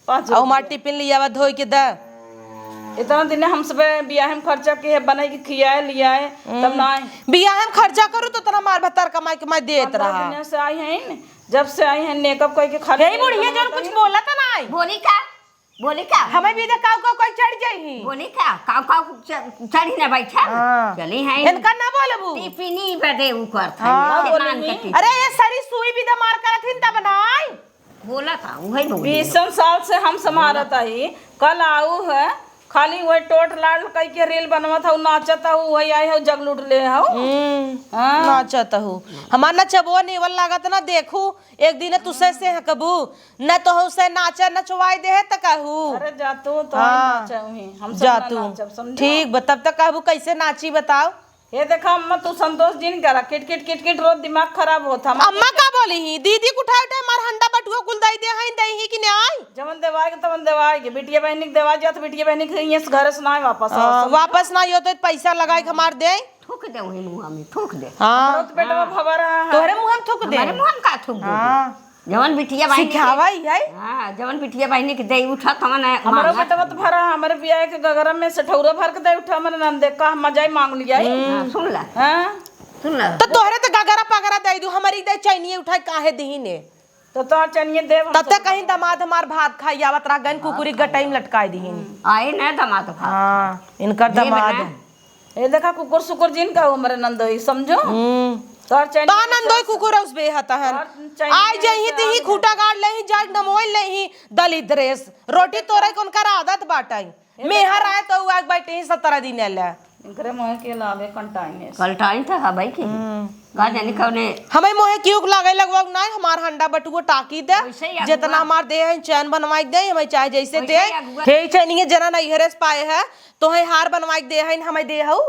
पाँच और हमार रुपये। टिफिन लियावा धोई के दे। इतना दिन हम सब बियाह में खर्चा किए, बनाई के खियाए, लियाए, तब हम्म। ना आए। बियाह में खर्चा करू तो तना मार भतार कमाई के मैं देत पंद्रह रहा। दिन से आई हैं, जब से आई हैं मेकअप करके खाली यही बुढ़िया जौन कुछ बोला था ना आई। बोली का? बोली का? हमें भी दे काऊ काऊ कोई चढ़ जाई ही। बोली का? काऊ काऊ च-, चढ़ी ना बैठा। हाँ। चली हैं। इनका ना बोलबू। टिफिनी बदे ऊ करत हाँ। हैं, मान के टिफिन। अरे ये सरी सुई भी दे मार करत हिन तब ना आई। बोला था, उहे बोली। बीसन साल से हम संभारत हई, कल आऊ है, खाली वही टोट लाल कई के रील बनवत हऊ, नाचत हऊ, वही आई हऊ, जग लूट ले हऊ। हम्म, हाँ। नाचत हऊ। हमार नचबो नेवल लागत ना, देखू, एक दिन तू से से हकबू, न तो हऊ से नाचा नचवाई दे है त कहू। अरे जा तू, तो हाँ। नाचा हुई, हम सब जा ना तू। नाचब, समझो? ठीक बा, तब तक कहबू कैसे नाची बताओ? हे देखा अम्मा, तू संतोष जिन करा, किट किट किट किट रोज दिमाग खराब होत। हम अम्मा का बोली ही? दीदी के उठाए उठाए मार हंडा बटुआ कुल दई दे हईं, दई ही कि नाई? जवन देवाए के तवन देवाए के, बिटिया बहिनी के देवाए जात, बिटिया बहिनी के इहाँ से घर से नाई वापस आओ, हाँ, समझो? वापस नाई होते पैसा लगाए के हमार दे। थूक दे वही मुँह में, थूक दे। हाँ। हमरो तो पेटवा भवा रहा है। तोहरे मुँह में थूक दे। हमारे मुँह में का थूक दे? हाँ। जवन बिटिया बहिनी के सिखावा ही है। हाँ, जवन बिटिया बहिनी के दे उठा, तवन है, हमरो मांगा। पेटवा तो भरा, हमरे बियाह के गगरा में से ठौरा भर के दे उठा, हमरे नंदे का हम जाई मांग लिया। हाँ, सुन ला। हाँ। सुन ला। तो तोहरे तो गगरा पगरा दे दू, हमारी दे चैनिए उठाए काहे दीने? तो तोहर चैनिए देव हम तब तक सब। कहीं दमाद हमार भात खाई आवत रह गन, कुकुरी गटाई में लटकाई दीन। आए ना दमाद भात। हाँ, इनकर देव दमाद। ना। ए देखा, कुकुर सुकुर जिन का उम्र नंदोई, समझो? हम्म। तोहर चैन तो नंदोई कुकुर उस बेहत है। तोहर चैन आई जही तिही खूटा गाड़ लेही, जाग नमोई लेही, दली ड्रेस। रोटी तोरे कौन कर आदत बाटाई। मेहर आए तो उ आग बैठे ही सत्रह दिन ले। इनकरे मुँह के लागे कंटाइन है। कंटाइन तो हबै की। हम्म। का जानी कौने। हमें मोहे क्यों लागे लगवा ना, हमार हंडा बटुओ टाकी दे। वैसे ही अगुआ। जितना हमार दे है चैन बनवाई दे, हमें चाहे जैसे वैसे दे। ही अगुआ। हे चैनिए जना नैहरे से पाए है, तोहे हार बनवाई दे है, हमें दे हऊ।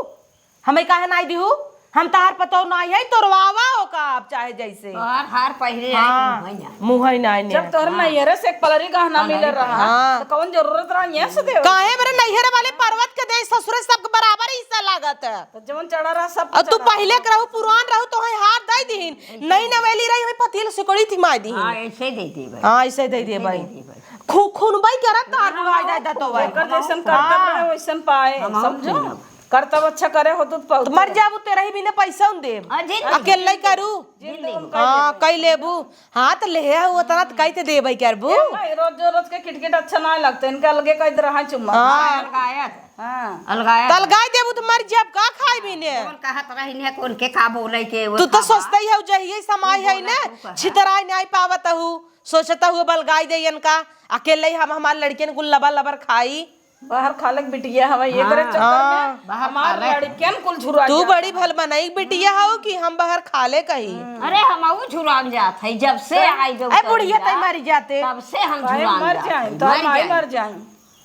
हमें काहे नाई दिहू? हम तहार पतोह नाई है, तोरवावा ओका आप चाहे जैसे। तोहार हार पहिरे आई हाँ, तो मुँह ही ना। मुँह ही ना आने। जब तोहर हाँ। नैहरे से एक पलरी गहना पलरी मिले रहा, हाँ। तो कौन जरूरत रहा यहाँ से देवे? काहे मेरे नैहरे वाले पर्वत के दे, ससुरे सबके बराबर हिस्सा लागत है। तो जवन चढ़ा रहा सब और तू चढ़ा पहले रहा। के रहू, पुरान रहू, तोहे हार दे दीन। ऐसे नई दे। नवेली रही, हमें पतील सिकड़ी थी माई दीन। हाँ, ऐसे दे दे भाई। हाँ, ऐसे दे दे ऐसे भाई। दे दे भाई। खू-, खून बाई करत तार हाँ, बुढ़ाई हाँ, जाए तो भाई। जेकर जैसन करतब हाँ। रहे, वैसन पाए, हम समझो? सुनब। करतब अच्छा करे हो तो तो मर जाबू, तेरा ही बिना पैसा उन देब। हाँ, जिन अकेले ही करू। जिन दे। हाँ, कई लेबू। हाँ, तो ले आओ, उतना तो कई ते देबै करबू। ए भाई, रोज जो रोज के किटकिट अच्छा ना लगता, इनका अलगे कई तरह है चुम्मा। हाँ। अलगायत। हाँ। अलगायत। तो अलगाई देबू तो मर जाब, का खाई बिने? कौन कहत रही ने, कौन के का बोले के, वो तू तो खावा। सोचते ही हो, जहिए समाई है बोला ना, तू कहा। छितराई नहीं पावत हूँ, सोचता हुआ बलगाई दे इनका, अकेले ही हम हमारे लड़कियन को लबर लबर खाई। बाहर खाले के बिटिया हवे, एकरे हाँ। चक्कर में हाँ। बाहर हमार खाले। लड़कियन कुल झुरा तू जात बड़ी है। भलमनई के बिटिया हऊ कि हम बाहर खाले कही। अरे, हम ऊ झुरान जात है, जब से आई, जब ए, से बुढ़िया आई तई जा, मरी जाते। तब से हम काहे झुरान मर जात जाए, है, तोहर मर माई जाए। मर जाए।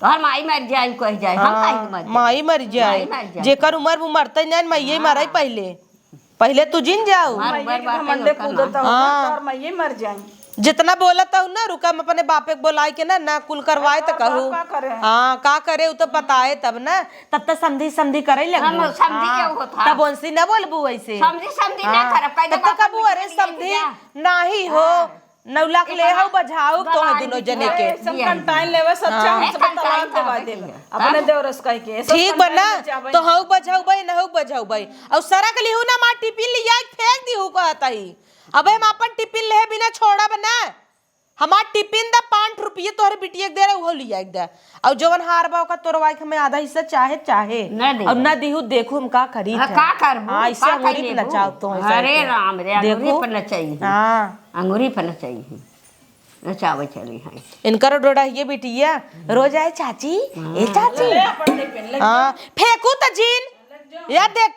तोहर माई मर जाए, कह जाए, हम हाँ, काहे के मर जाए? माई मर जाए। माई मर जाए। जेकर उम्र वो मरते नहीं, माई ये हाँ। मराई पहले। पहले तू जिन जाऊ। हमार माई उम्र के बाटे घमंडे ओकर कूदत ना। हूँ, हाँ। तोहर माई ये मर जाए। जितना बोलत हूँ ना, रुका, हम अपने बापे के बोलाए के ना, ना कुल करवाए तो अरे, कहू। बाप का करे? हाँ, का करे, उ तो बताए तब ना, तब तो समधी, समधी करे लगबू। हम समधी हाँ, के होत हा। तब उनसे ना बोलबू ऐसे। समधी, समधी ना हाँ, करब, कह दे तब तो बाप कहबू, "अरे, समधी जा।" नाही हो, हाँ। नौ लाख ले हऊ, बझाऊ तो है दुनो जने के। ऐसन कंटाइन लेवे, सच्चा हाँ। हमसे तलाक देवा देवे। अपने देवरस कह के, ऐसन ठीक बा ना, कंटाइन लेवे, तो हऊ बझाऊ भाई, ना हऊ बझाऊ भाई। और सरक लिहू ना, मार टिफिन लिया के फेंक दिहू कहत ही। अबे हम अपन टिफिन लेहे बिना छोड़ब ना। हमार टिफिन दा पाँच रुपये तोहरे बिटिया के दे रहे, उहो लिया के दे। और जवन हार बा ओका तोरवाई के हमें आधा हिस्सा चाहे, चाहे। ना दे। और ना दिहू, देखू हम का करी हाँ, थे। का करबू? हाँ, ऐसे का अंगूरी पे कइले नचाओ बू? तो ऐसे अरे ऐसे। राम रे, अंगूरी देखू। पे नचाई है। हाँ। अंगूरी पे नचाई है। नचावे चली है। इनकर डोड़ा ये बिटिया रोज आए, "चाची, ए चाची।" ले अपन टिफिन, ले हाँ, फेंकू त जीन। या देख,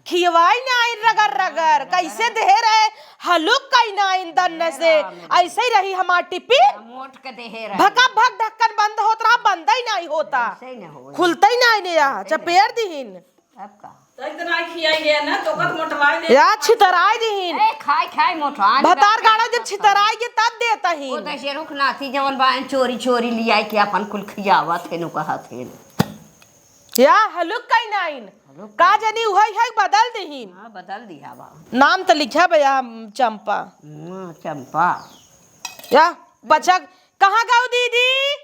खियवाई नाइन रगर रगर, कैसे देहे रहे, हलुक कई नाइन दन्न से, ऐसे ही रही हमार टिफिन। मोट के देहे रहे। भका भक ढक्कन बंद होत रहा, बंद ही नहीं होता। ऐसे ही ना होई। खुलता ही नहीं ने यहाँ, चपेड़ दिहिन। अब का? तो इतना खियाई गया ना, तो कत मोटवाई दे। या छितराई दिहिन। ए, खाई खाई मोटवाई भतार दे। गाड़ा जब छितराई के तब देता ही। वो तो ऐसे रुख नाती जवन बायन चोरी चोरी लियाई के अपन कुल खियावत है, नु कहत है। या हलुक कई नाइन। हलुक का जनी उहई है बदल दिहिन। हाँ, बदल दिया बा। नाम त लिखा बा या चंपा। हाँ, चंपा। या पचक कहाँ गऊ दीदी?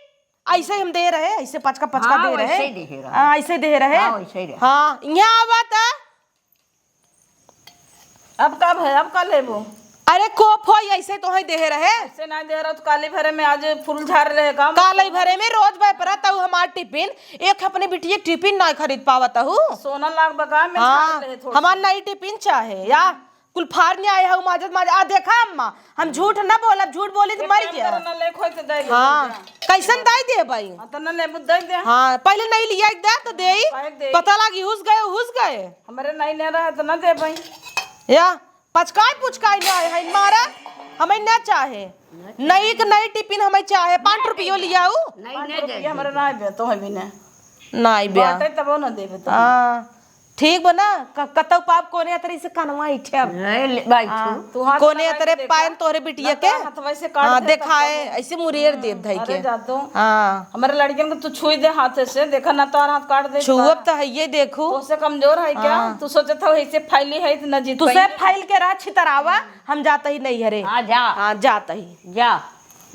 ऐसे ही हम दे रहे, ऐसे पचका पचका हाँ, दे रहे। वैसे ही दे रहे। हाँ, ऐसे दे रहे। हाँ, वैसे ही रहे। हाँ, यहाँ आवा त। अब का भय, अब का लेबो? अरे कोप होई, ऐसे तो है देहे रहे। ऐसे ना दे रहा तो काली भरे में आज फूल झार रहे का? काली भरे में रोज बे परत हऊ हमार टिफिन, एक अपने बिटिया के टिफिन ना खरीद पावत हऊ। सोना लाग बगा में हाँ, झार रहे थोड़ा हमार सा। नई टिफिन चाहे या कुल फार ने आए हऊ माजत माज। आ देखा अम्मा, हम झूठ ना बोलब, झूठ बोली तो मर गया। ना ले खोई तो दे दे, हाँ, दे दे। कैसन दे दे भाई? हाँ, तो ना लेबू दे दे। हाँ, पहले नहीं लिया एक दे तो दे। काहे दे? पता लगी हुस गए, हुस गए। हमरे नहीं ले रहा है तो ना दे भाई। या पचकाई पुचकाई ना है, है मारा, हमें ना चाहे। नई के नई टिफिन हमें चाहे, पाँच रुपयो लियाऊ। नहीं, पाँच नहीं रुपया दे। हमरे ना आइबे, तो हमें ना। ना आइबे। बाटे तबो ना देबे तो। हाँ, ठीक बा ना, क-, कतौ पाप कोने अतरे से कनवा इठे अब। ए, ले, बाई हाँ, छू। तू हाथ कोने लगा के अतरे देखा। पायन तोहरे बिटिया ना के। तो हथवा से काट हाँ, दे, देखाए, तब ऐसे मुरेर देब धई अरे के। जा तो। हाँ। हमारे लड़कियन को तू छुई दे हाथ से, देखा ना तोहर हाथ काट दे। छुअब तो है ये देखू। तोसे कमजोर है क्या? हाँ। तू सोचत हो ऐसे फैली है इतना जीत तुसे पाई? फैल के रह छितरावा, हम जात ही नहीं हरे। हाँ, जा। हाँ, जात ही। जा।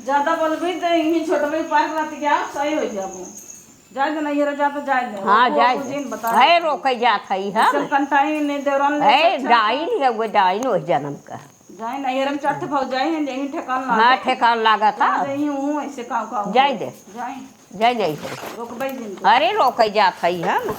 ज्यादा बोलबी तो इन्हीं छोटबे पार रात क्या सही हो जाबो। जाए दे नहीं हरे, जा तो जाए दे। हाँ, रोको, जाए रोको दे। जिन बता है, दे। रोके जात है हम। ऐसे कंटाई ने देवरान ले है, सब डाइन है वो, डाइन वही जन्म का। जाए नहीं हरे, चार ठे भौजाई हैं, यहीं ठेकान लागे। हाँ, ठेकान लागत है। जाए दे, यूं ऐसे काव काव जाए हो। दे। जाए। जाए दे। रोकबे जिन को। अरे, रोके जात है हम।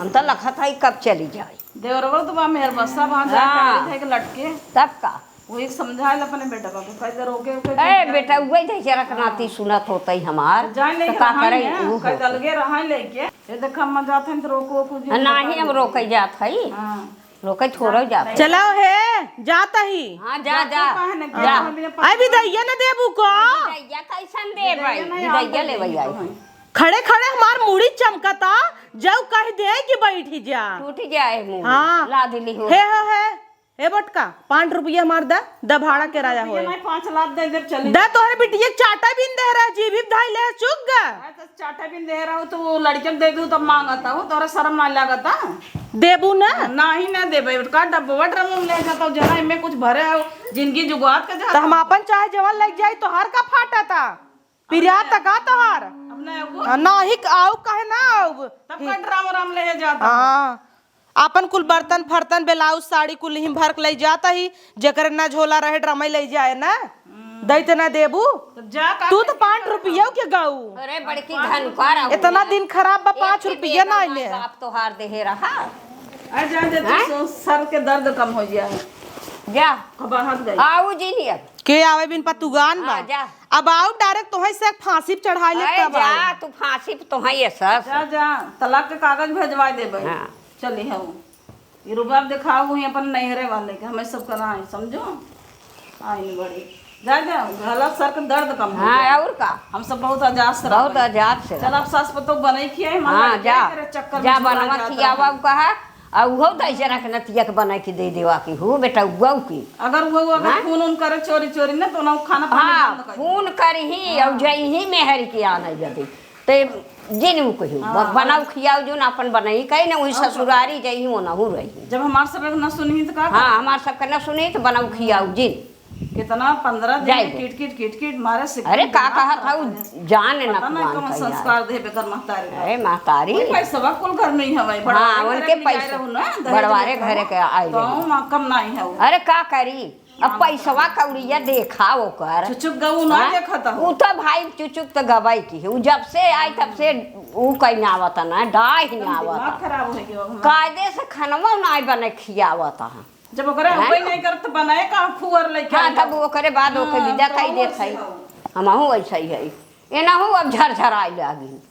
हम तो लखत है कब चली जाए। देवरवा तो बा मेहर बस्सा, वहाँ जाए हाँ। गाड़ी धै के लटके। तब का? वही समझाए ला अपने बेटवा को, कह दे रोके, रोके ए, जाए। बेटा, वही धै जरा के नाती सुनत होतई हमार। जाए नहीं तो का रहा करे, है, ऊ कह दे होतई। अलगे रहा लेके। ये देख, हम जात हैं तो रोको, रोको जी, नहीं, बता हम दे। रोके जात हई। हाँ। रोके थोड़ा जात हई। चलो हे, जात ही। हाँ, जा, जा, जा। काहे न जा। गेहूं बिना आई बिदैया न देबू को? बिदैया कैसन देबै? बिदैया नहीं, बिदैया आप लेबै देंगे आई। तो हैं। खड़े खड़े हमार मुड़ी चमकता, जब कह दे कि बैठी जा। टूट जाए मुंह। हाँ। लाद ली हो। हे हो हे, हे बटका, पाँच रुपया हमार दा, दा भाड़ा किराया होए। नहीं, पाँच लाख दे दे, चली। दा तोहरे बिटिया के चाटा बिन दे रहा, जीभी धाई ले चुक गा। अरे तो चाटा बिन दे रहा हो तो वो लड़के दे दू तब मांगता हो, तोहरा शर्म ना लागता? देबू ना? नाही ना देबे, का डब्बा ड्रम ले जाता हो, जरा इनमें कुछ भरे हो, जिंदगी जुगात का तो जाता। हम अपन चाहे जवन लग जाई, तोहार का फाटा था? पिरिया तका तोहार? अब ना आऊ। आ, नाही आऊ कहे ना आऊ। तब का ड्रम व्रम ले जाता हो? हाँ, आपन कुल बर्तन फर्तन, ब्लाउज, साड़ी कुल हिम भर के ले जाता ही, जेकर ना झोला रहे ड्रम ले जाए ना, हम्म। दैत ना देबू। तो जा का तू तो करके पाँच रुपया के गाऊ। अरे बड़की धनकर हो। इतना दिन खराब बा, एक पाँच रुपया ना आइले। बाप तोहार देहे रहा। आ जा दे तू हाँ? सो-, सर के दर्द कम हो जाए। जा। अब हाथ गई। आऊ जी नहीं अब। के आवे बिन पतुगान बा। हाँ, जा। अब आउ direct तोहई से फांसी पे चढ़ाई ले अरे तब जा, आउ। तू फांसी पे तोहई ये सस। जा, जा, तलाक के कागज भेजवा देबे। हाँ। चली हऊ। ये रुबाब देखाओ, वही अपन नैहरे वाले के, हमें सब करा है, समझो? आइन बड़ी। जा, जा, गला सर के दर्द कम हो हाँ, जाए। और का? हम सब बहुत आजाद से बहुत रहबे। आजाद से चल, रहबे। अब सास पतोह बनई खियाई, मन हाँ, लगे जा। करे चक्कर जा, में बनवा आजाद खियावा, रहबे। उ कहा, आ उहो तो ऐसे रख नतिया के बना के दे देवा की, हो बेटा, उगऊ की। अगर वो, अगर हाँ? फोन उन करे चोरी चोरी ना, तो ना वो खाना पानी हाँ, बंद कर दे। फोन करही, हाँ। और जइही मेहर के आने जदे। ते जिन उ कहियो, हाँ, ब-, बनाऊ और खियाऊ जो ना अपन बनाई, कहीं ना वही और का? ससुरारी जइही, वो ना हो रही। जब हमार सब न सुनही तो का हाँ, करे? हमार सबके न सुनही तो बनाऊ खियाऊ जिन। कितना पन्द्रह दिन जाए में दे। किट किट किट किट मारे से अरे का दिमाग कहत खराब हऊ, हो जाए। जान न पता ना कुआन कौन का यार। संस्कार दे बेकर महतारी का। अरे महतारी। कोई पैसवा कुल घर में ही हवे, हाँ, बड़वारे उनके घरे में पैसा, रहू ना, दहेज बड़वारे लेके घरे हो। के आए तो रही। माँ कम नहीं है वो। अरे का करी, अब हाँ, पैसवा कौड़िया देखा ओकर। चुचुक गऊ ना हाँ? देखत हो। उ तो भाई चुचुक तो गवाई की है। उ जब से आई तब से उ कहीं ना आवता ना, डाह ही ना दिमाग आवता। खराब हो गया हमारा। कायदे से खनवा ना बने खियावता है। जब ओकरे हैं? हुए नहीं करत बनाए का फुअर लेके हाँ, आई तब हो। ओकरे बाद ओके हाँ, विदा तो कई देत वैसे है। हो। हमहू ऐसा ही है। एनहू अब झरझराए लागी।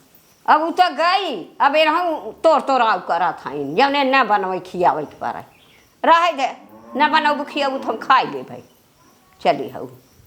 अब उ तो गई, अब एनहू तोर तोर आउ करत हईन। जौने न बनवे खियावे के पड़े। रहे दे, न बनबू खियाबू तो हम खाई ले भाई। चली हऊ।